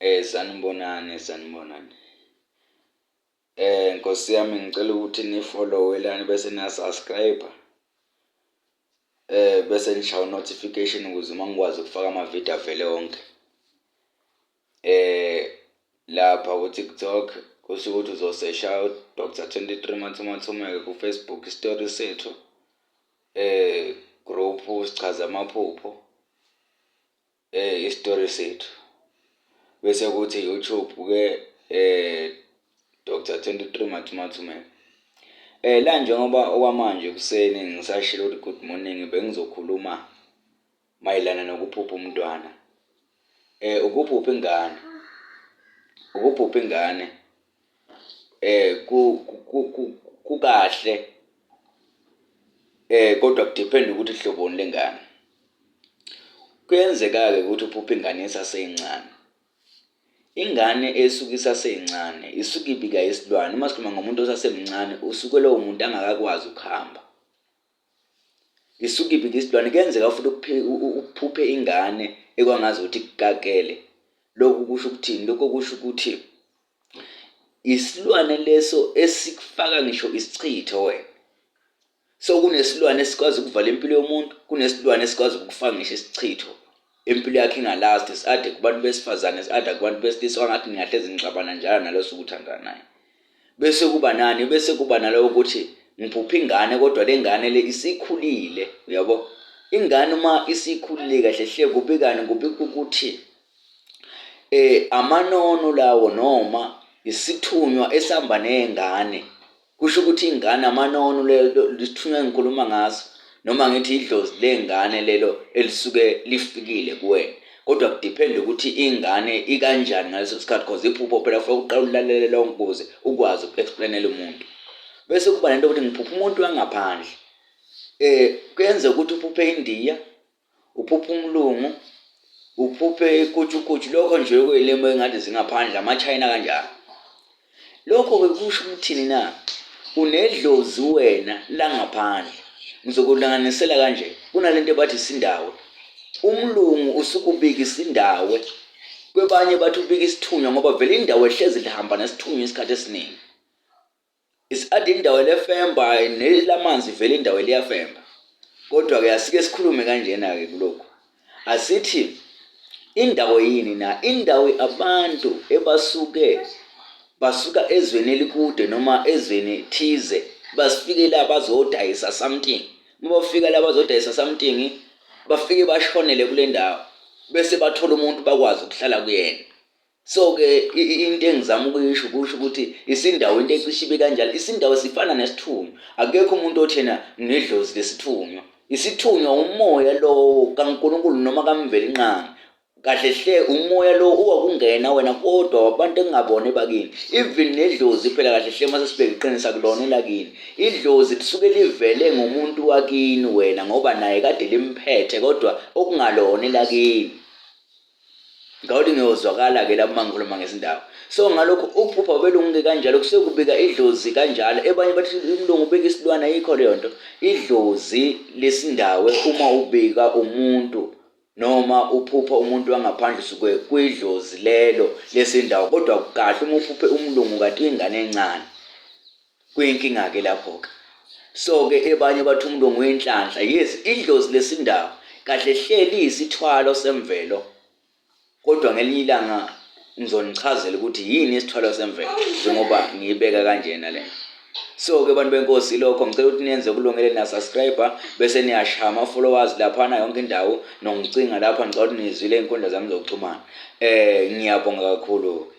Sanibonani, sanibonani. Nkosi yami, ngicela ukuthi ni-follow-e lana bese niya-subscribe. Bese nishaya notification ukuze uma ngikwazi ukufaka amavidiyo avele wonke. Lapha ku-TikTok kusho ukuthi uzosesha u-Dr 23 Mathumathumeke, ku-Facebook isitori sethu, group sichaza amaphupho, isitori sethu. Bese kuthi YouTube ke, Dr 23 Mathumathumeke. La njengoba okwamanje kuseni ngisashilo ukuthi good morning, bengizokhuluma mayelana nokuphupha umntwana. Ukuphupha ingane, ukuphupha ingane kukahle, kodwa ku-depend ukuthi hloboni lengane. Kuyenzeka-ke ukuthi uphuphe ingane isaseyincane. Ingane esuke isaseyincane isuke ibika isilwane. Uma sikhuluma ngomuntu osasemncane, usuke lowo muntu angakakwazi ukuhamba. Isuke ibika isilwane. Kuyenzeka futhi uphuphe ingane ekwangazi ukuthi ikukakele. Lokhu kusho ukuthini? Lokho kusho ukuthi isilwane leso esikufaka ngisho isichitho wena. So kunesilwane esikwazi ukuvala impilo yomuntu, kunesilwane esikwazi ukufaka ngisho isichitho, impilo yakhe ingalasti. Si-ade kubantu besifazane, si-ade kubantu besilisa, kwangathi ningahlezi nixabana njalo nalo suke uthandana naye. Bese kuba nani? Bese kuba nalowo ukuthi ngiphupha ingane, kodwa le ngane le isikhulile, uyabo? Ingane uma isikhulile kahle hle kubikani? Kubika ukuthi amanono lawo noma isithunywa esihamba ney'ngane. Kusho ukuthi ingane amanono lelo isithunywa engikhuluma ngaso, noma ngithi idlozi lengane lelo elisuke lifikile kuwena. Kodwa ku-depend ukuthi ingane ikanjani ngaleso sikhathi, cause iphupho phela kufanele uqale ulalele lonke ukuze ukwazi uku-explain-ela umuntu. Bese kuba nento yokuthi ngiphupha umuntu wangaphandle. Kuyenzeka ukuthi uphuphe iNdiya, uphuphe umlungu, uphuphe ikutshukutshu, lokho nje okuyilimo engathi zingaphandle, ama-China kanjalo. Lokho-ke kusho ukuthini na? Unedlozi wena langaphandle. Ngizokulinganisela kanje, kunalento ebathi isindawe. Umlungu usuke ubika isindawe, kwebanye bathi ubika isithunywa, ngoba vele indawo ehlezi lihamba nesithunywa isikhathi esiningi. Is-ade indawo lefemba nelamanzi, vele indawo liyafemba. Kodwa-ke asike sikhulume kanjena-ke kulokhu. Asithi indawo yini na? Indawo abantu ebasuke basuka ezweni elikude noma ezweni thize, basifike la bazodayisa something. Uma bafika la bazodayisa something, bafike bashonele kule ndawo, bese bathola umuntu bakwazi ukuhlala kuyena. So-ke into engizama ukuyisho kusho ukuthi isindawo into ecishe ibe kanjalo. Isindawo sifana nesithunywa. Akekho umuntu othi yena ngidlozi lesithunywa. Isithunywa umoya lowo kaNkulunkulu noma kaMvelinqangi. Kahle hle umoya lo uwakungena wena, kodwa wabantu engingabona ebakini. Even nedlozi phela kahle hle, mase sibheka iqiniso, akulona elakini. Idlozi lisuke livele ngomuntu wakini wena, ngoba naye kade limphethe, kodwa okungalona elakini. Ngawuthi ngiyozwakala-ke lapho uma ngikhuluma ngezindawo. So ngalokho ukuphupha belungu-ke kanjalo kusuke kubika idlozi kanjalo. Ebanye bathi umlungu ubika isilwane, ayikho leyo nto. Idlozi lesindawe uma ubika umuntu noma uphupha umuntu wangaphandle usuke kwidlozi lelo lesindawo. Kodwa kahle uma uphuphe umlungu kanti uyingane encane, kuyinkinga-ke lapho-ke. So-ke ebanye bathi umlungu uyinhlanhla. Yes, idlozi lesindawo kahle hle liyisithwalo semvelo, kodwa ngelinye ilanga ngizonichazela ukuthi yini isithwalo semvelo njengoba ngiyibeka kanjena le. So-ke bantu benkosi, lokho ngicela ukuthi niyenze kulungele, niya-subscribe bese niyashaya ama-followers laphana yonke indawo, nongicinga lapha. Ngicela ukuthi nizwile iy'nkundla zami zokuxhumana. Ngiyabonga kakhulu.